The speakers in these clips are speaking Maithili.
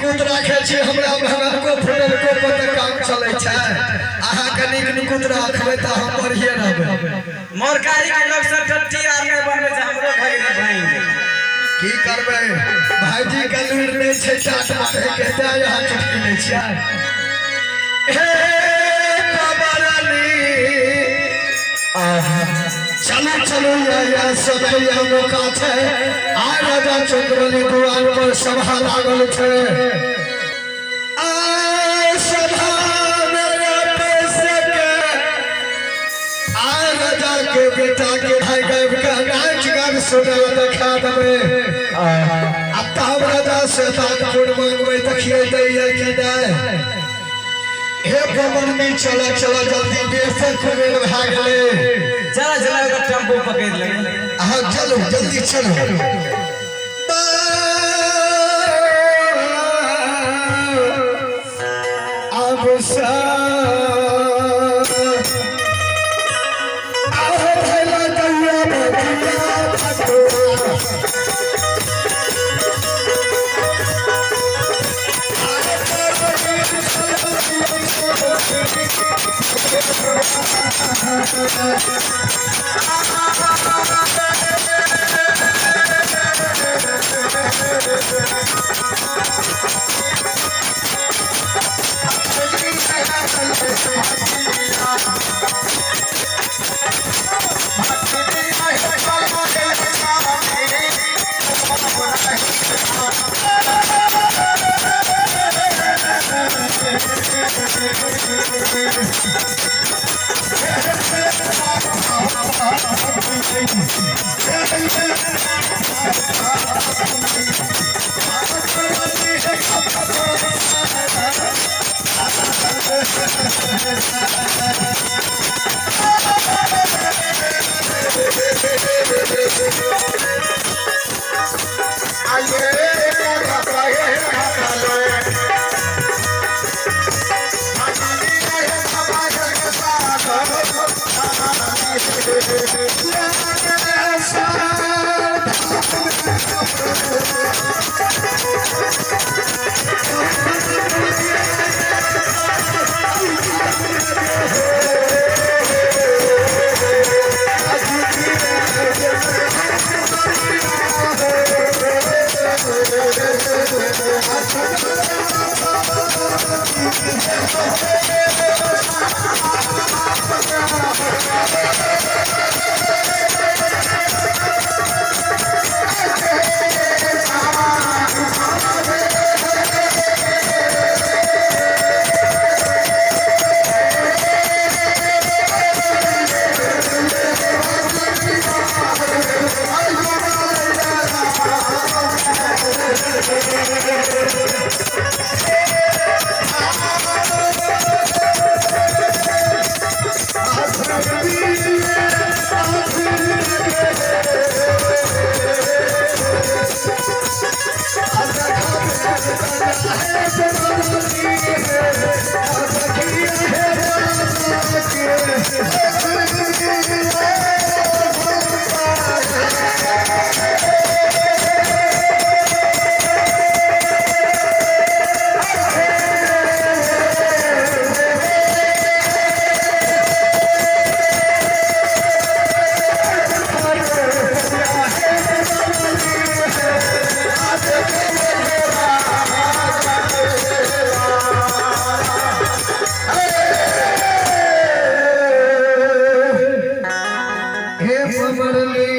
निकुत राखै छी, हमरा भंगलको फुटलको पर तऽ काम चलै छै। अहाँके नीक निकुत राखबै तऽ हम बढ़िए रहबै। मोरकारी के लोग सब टट्टी आर नहि बनबै छै, हमरो घगरी भांगि गेल। की करबै भाईजी के लूरि नहि छै चाट मारे के, तें यहाँ चुटकी लै छियै। हे कबरनी, आहा, चलू चलू, या समय मौका छै। आ राजा चंद्रबली दुआर पर सभा लागल छै। आ सभा मेरा पैसे के आ राजा के बेटा के भाई गायब के नाच गान सुना देखा देबै, आ तब राजा से दान पुण्य मांगबै, देखिए दैया कि नहि। हे पवननी, चला चला जल्दी, बेर कुबेर भए गेलै। चला चला, ओकर टेम्पू पकड़ि लेबै। अहाँ चलू, जल्दी चलू। अब भैला दैया बतिया फटुआ। हे पवननी,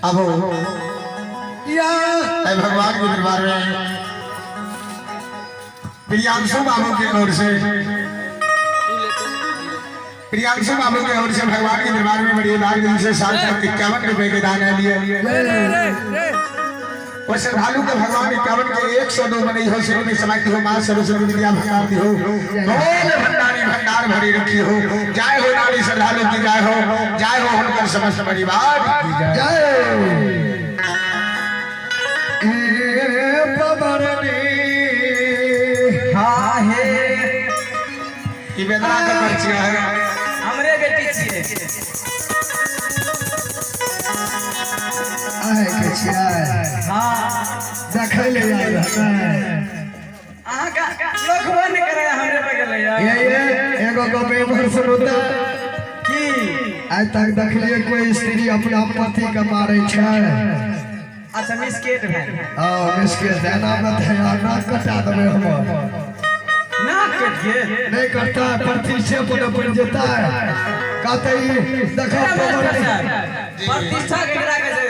अब या भगवान के दरबार में प्रियांशु बाबू की ओर से, प्रियांशु बाबू की ओर से भगवान के दरबार में बड़ी लाल दिल से 751 रुपए के दान लिए। और श्रद्धालु के भगवान 51 के 102 बनी हो, सिर में समाई हो, मां सरस्वती विद्या भंडार दी हो, बोल भंडारी भंडार भरी रखी हो। जय हो नारी श्रद्धालु की जय हो, जय हो उनकर समस्त परिवार की जय। जय ए पवननी। हाँ हे। ई वेदना का परिचय है। हमरे बेटी छियै। छियै? हाँ। देखै ले आयल हनै। अहाँके लोकबो नहि करे, हमरे पर गेलै। ये ये एगो गप एम्हर सुनू तऽ। की? आइ तक देखलियै कोई स्त्री अपना पति के मारै छै? अच्छा, मिसकेट भेल। हाँ, मिसके एना मत है, नाक कटा देबै हमर। नाक कटि गेल? नहीं करता है, प्रतिष्ठा पर पड़ जेता है। कहते ही देखो। प्रतिष्ठा केकरा कहै छै?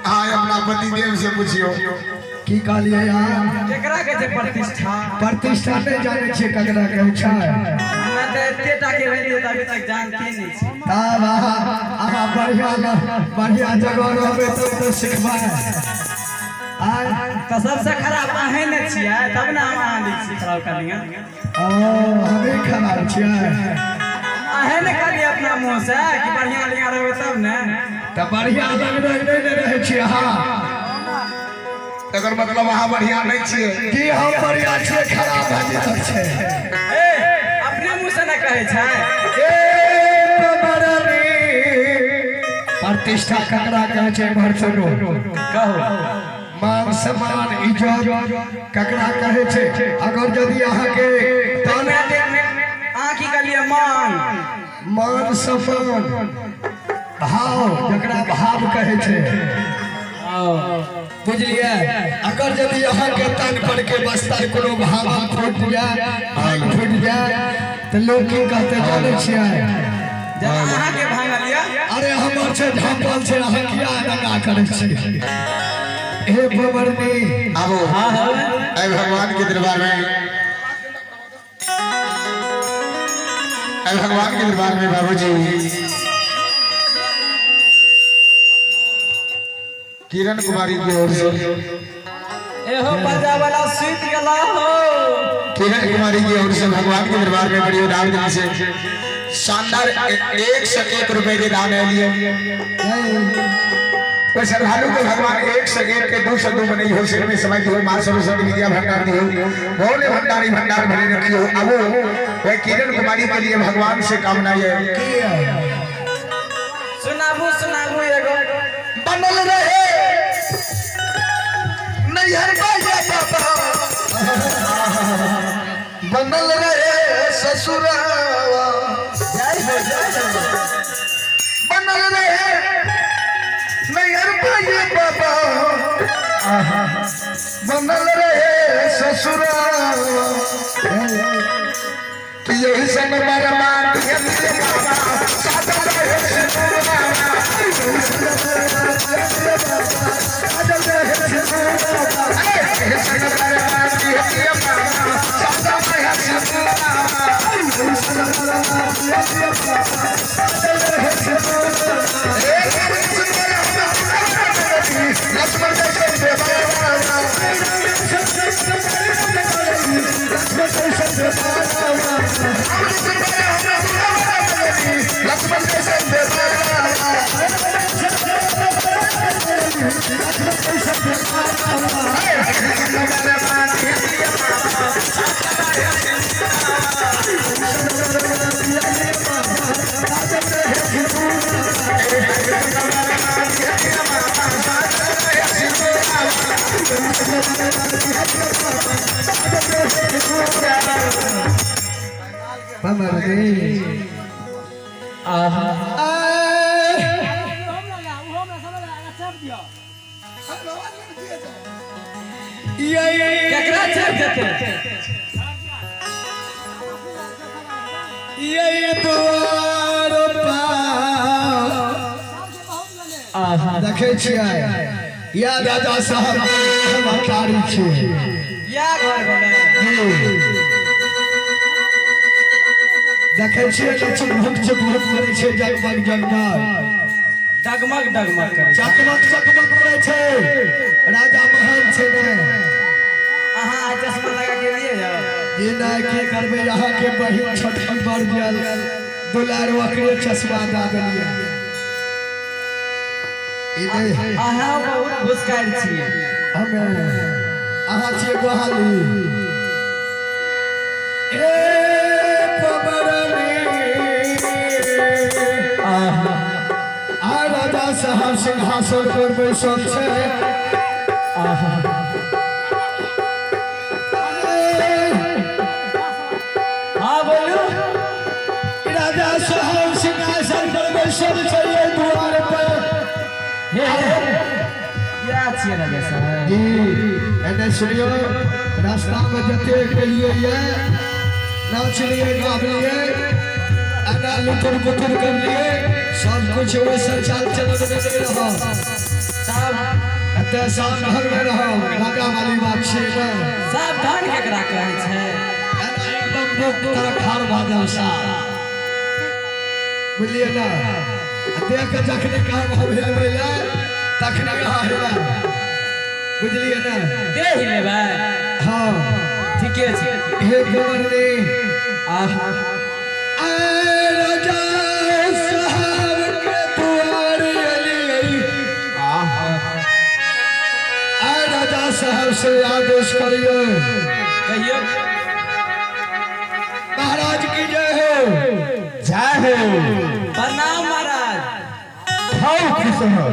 हाँ, अपना पति देव से पूछियो। की कहलियै यार? केकरा कहै छै प्रतिष्ठा? प्रतिष्ठा नहीं जानै छियै ककरा कहै छै? हमरा तऽ एते टा के भेलियै तऽ अभी तक जानते नहि छी। तब अहाँ अहाँ बढ़िया बढ़िया जगह रहबै तब तऽ सिखबै आय। तऽ सबसे खराब अहें ने छियै, तब ने हम अहाँ दै छी खराब कहलियै। ओ, हमे खराब छियै? अहें ने कहलियै अपना मुँह से कि बढ़िया बढ़िया रहबै तब ने। तऽ बढ़िया लग नहि ने रहै छियै अहाँ। एकर मतलब अहाँ बढ़िया नहीं छियै। की हम बढ़िया छियै? खराब भऽ तक छै। ए, अपने मुँह से ने कहै छै। ए बबरनी, प्रतिष्ठा ककरा कहै छै? एम्हर सुनू। कहू। मान सम्मान इज्जत ककरा कहै छै? अगर यदि अहाँके तन अहाँ की कहलियै, मान? मान सम्मान भाव, जकरा भाव कहै छै, बुझलियै? अगर यदि अहाँके तन पर के बस्तर कोनो भाव फूटि जाय, फूटि जाय, तऽ लोक की कहतै, जानै छियै? जब अहाँके भांगल यऽ। अरे, हमर छै, झाँपल छै, अहाँ किया दंगा करै छियै? हे बबरनी। आबो ऐ भगवान के दरबार में, ऐ भगवान के दरबार में बाबूजी किरण कुमारी की ओर से। एहो बजा वाला सुति गेला हो। किरण कुमारी की ओर से भगवान के दरबार में बड़ी उदार दिल से शानदार 101 रुपए के दान है लिए। तो श्रद्धालु को भगवान 101 के 202 बनी हो, सिर में समय हो, मां सरस्वती विद्या भंडार दी हो, भोले भंडारी भंडार भरे रखी हो। अब वह किरण कुमारी के लिए भगवान से कामना है। सुनाबू, सुनाबू एगो। बनल रहे नैहर बाजा बाबा, बनल रहे ससुरावा। जय हो, जय हो। बनल रहे नैहर बाजा बाबा, बनल रहे ससुरावा, कि यही संग बरमान बाबा सादा रहे सिंदूरवा। यही संग बरमान बाबा सादा रहे सिंदूरवा। लक्ष्मण जैसे देवा। लक्ष्मण जैसे देवा। बबरनी। आहा। आय, ये केकरा छापि देतै? ये द्वार पर आहा। देखै छियै, या राजा साहब अवतारी छियै। या घर भेलै? जी। देखै छियै ने, चुकभुक चुकभुक करै छै, जगमग जगमग। डगमग डगमग करै छै। चकमक चकमक करै छै, राजा महान छै ने। अहाँ आइ चश्मा लगा के लिए जाओ। जे नहि, की करबै, अहाँके बहिन छोटकी बड़ गेल दुलार, ओकरे चश्मा दऽ देलियै। ई नहि। अहाँ बहुत भुसकारि छियै। हमे अहाँ छियै गोहाली। ए पबरनी। आहा। आ राजा साहब। साहब सिंहासन पर बैसल छै। हाँ बोलू। राजा साहब सिंहासन पर बैसल छै एहि दुआर पर। हे या छियै राजा साहब। जी एने सुनियो, रास्ता में जते गेलिए ये नाचलिए गाबलिए एना लुटुर पुटुर करलिए, सब कुछ वैसे चाल चलन में नहीं रहो। सब एते साल घर में रहो, राजा वाली बात छियै ने। सावधान केकरा कहै छै? एना एकदम मुख तरह खार भऽ जाउ सा, बुझलियै ने? आ देख के जखने काम हम हिलबै लए तखने अहाँ हिलाउ, बुझलियै ने? देह हिलेबै? हाँ। ठीके छै। हे गोवर्धनी। आह। आय राजा साहब के दुआर एलियै। आय राजा साहब से आदेश करियै। कहियो। महाराज की जय हो। जय हो। प्रणाम महाराज। खाओ खुश हो।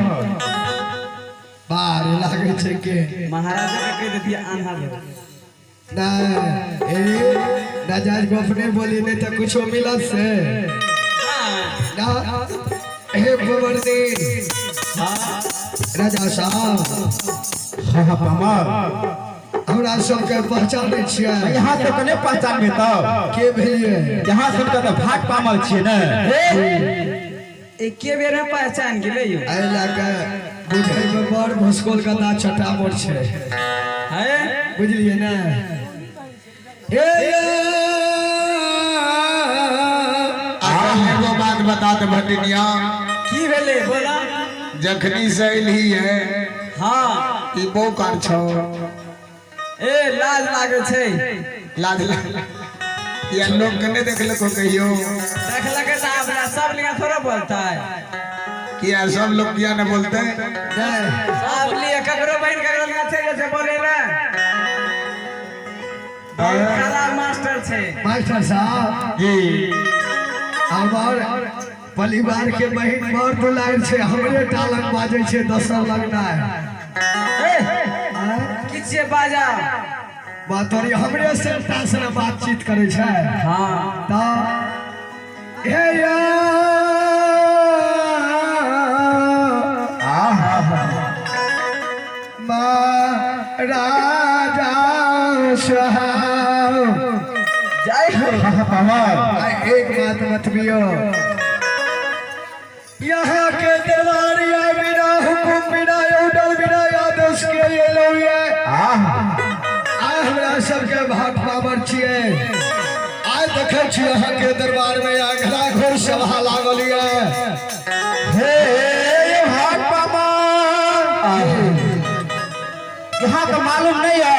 बार लागै छै के महाराज के कहि देतियै आन्हा भेल। नहीं, ए नाजायज गप नहीं बोली, नहीं तो कुछो मिलत से ना। हे गोवर्धनी। हाँ। राजा साहब। हाँ हाँ पामर। हमरा सबके पहचानै छियै? यहाँ से कने पहचानबे तब। के भेलियै? यहाँ सुनकर तऽ भाग पामल छियै ने। एके बेर में पहचान गेलै यौ। एहि लए कऽ बुझैमे बड़ भुसकोल गदा चटामोर छै। है। बुझलियै ने? हे एगो बात बता दे भटिनिया। की भेलै बोला? जखनी से अयली है हाँ। ई बो कार छौ। ए लाज लागै छै। लाज लाज या लोग के नहीं देखलको कहियो? देखलकै तऽ अपना सब लिया थोड़ा बोलता है। किया सब लोग किया न बोलते? नहीं। सब लिए ककरो बहन ककरो लिया छै जैसे बोले ना, बहुत खराब मास्टर छै। मास्टर साहब। जी। हमर परिवार के बहिन बड़ दुलार छै, हमरे टालक बाजै छै दोसर लगना है। ए की छियै बाजा? बात तोरी हमरे से से बातचीत करै छै। हाँ। तऽ हे या महाराजा साहब। जय हो। पामर। आ एक बात बतबियो, यहाँ के दरबारिया बिना हुकुम बिना ऑर्डर बिना आदेश के एलहुँ ये। आइ हमरा सबके भाट पावर छियै। आइ देखै छी अहाँके दरबार में घड़ा घोर सभा लागल ये। हे भाग पामर, यहाँ तो मालूम नहीं है।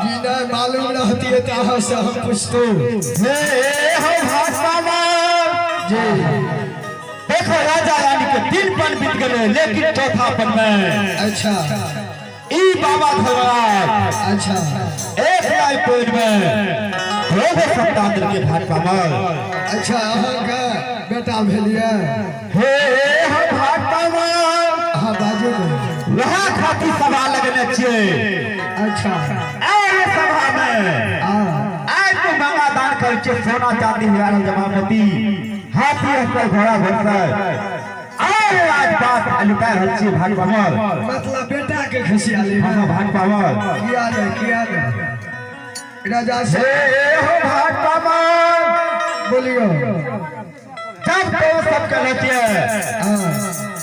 जी नहीं, मालूम रहती है तो अहाँ से हम पूछतू। हे हो भाग पामर। जी। देखो राजा रानी के तीन पन बीत गए, लेकिन चौथा पन में ई बाबा धर्मराज एक लाई पेड़ में दो संतान के भाग पामर। अच्छा, अहाँके बेटा भेलियै? हे हो भाग पामर। अहाँ बाजू ने। वहाँ खातिर सभा लगने छियै। अरे सभा में आइ तो गंगा दान कर छियै, सोना चांदी हीरा जमा मोती हाथी रखकर घोड़ा घोड़सर। अरे आज बात लुटा रहल छियै भाग पामर। मतलब बेटा के खुशियाली। हाँ भाग पामर। किया नहीं, किया नहीं राजा से। हे हो भाग पामर। बोलियो। जब तो सब कहले छियै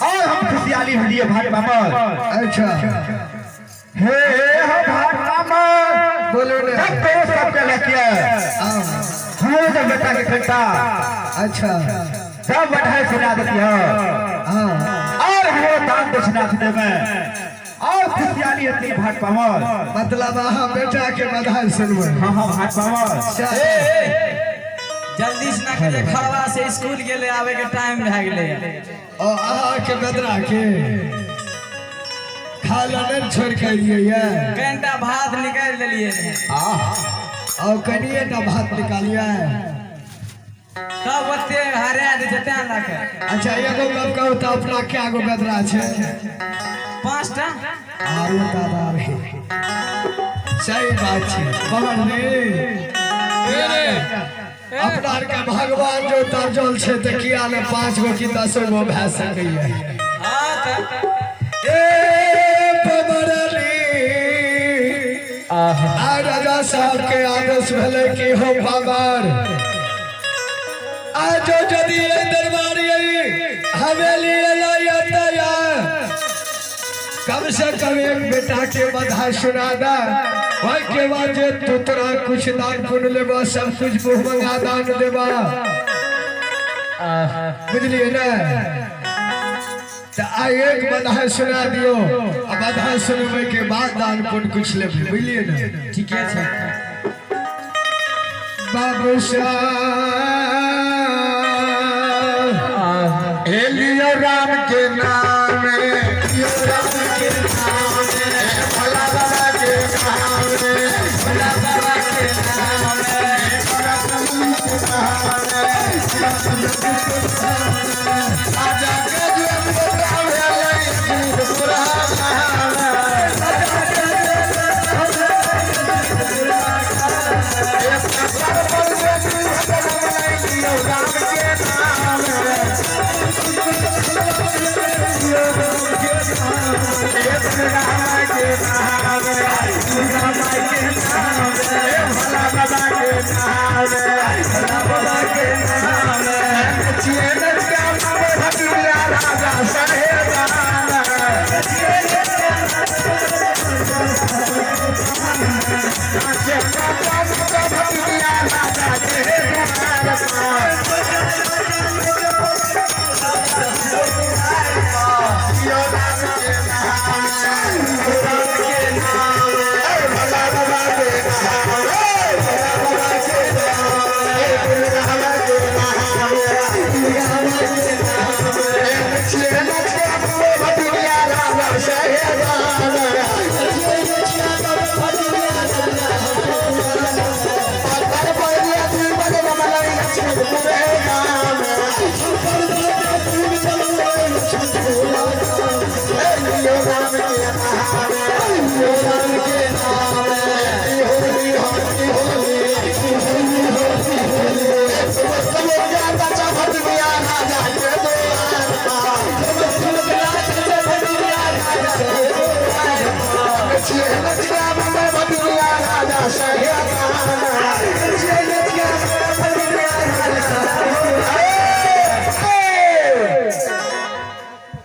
और हम खुशियाली होलिए भाग पामर। हे हो भाग पामर। बोलो ने। जब तो सब कहले छियै हमरो जब बेटा के बेटा जब बढ़ाई सुना देती है और हमरो दान दक्षिणा देवे में और खुशियाली होती भाग पामर। मतलब अहाँ बेटा के बधाई सुनबै? हाँ हाँ भाग पामर। जल्दी से ना के घरवा से स्कूल गेले, आवे के टाइम भए गेलै। और अहाँ के बेदरा के खाय लए नहि छोड़ि के एलियै ये? कनिटा भात निकालि देलियै। और कनिए टा भात निकालियै। सब ओते हरा दै छै तें लऽ के। अच्छा एगो गप कहू तऽ अपना कए गो बेदरा छै? 5टा। आरो दादा रे, सही बात छै बबरनी। अपना आरके भगवान जो तरजल छै तऽ किया ने 5 गो कि 10 गो भए सकैया। हाँ तऽ ए बबरनी, आ राजा साहब के आदेश भेलै कि हो बाबर आज यदि एहि दरबार हवेली कम से कम एक बेटा के बधाई सुना दे, ओहि के बाद जे तू तोरा कुछ दान पुण्य लेबा, सब कुछ मुँह मंगा दान देबा, बुझलिए ने? तऽ आइ एक बधाई सुना दियो, आ बधाई सुनबै के बाद दान पुण्य कुछ लेबै, बुझलिए ने? ठीके छै। बाबू साहब हे लियो राम के नाम, लियो राम के नाम, भोला बाबा के नाम, भोला बाबा के नाम, राजा के जो बेटा भेलै पूरा राम के नाम, भोला बाबा के नाम, भोला बाबा के नाम, राजा साहेब।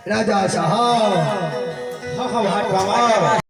राजा साहब। हाँ हाँ।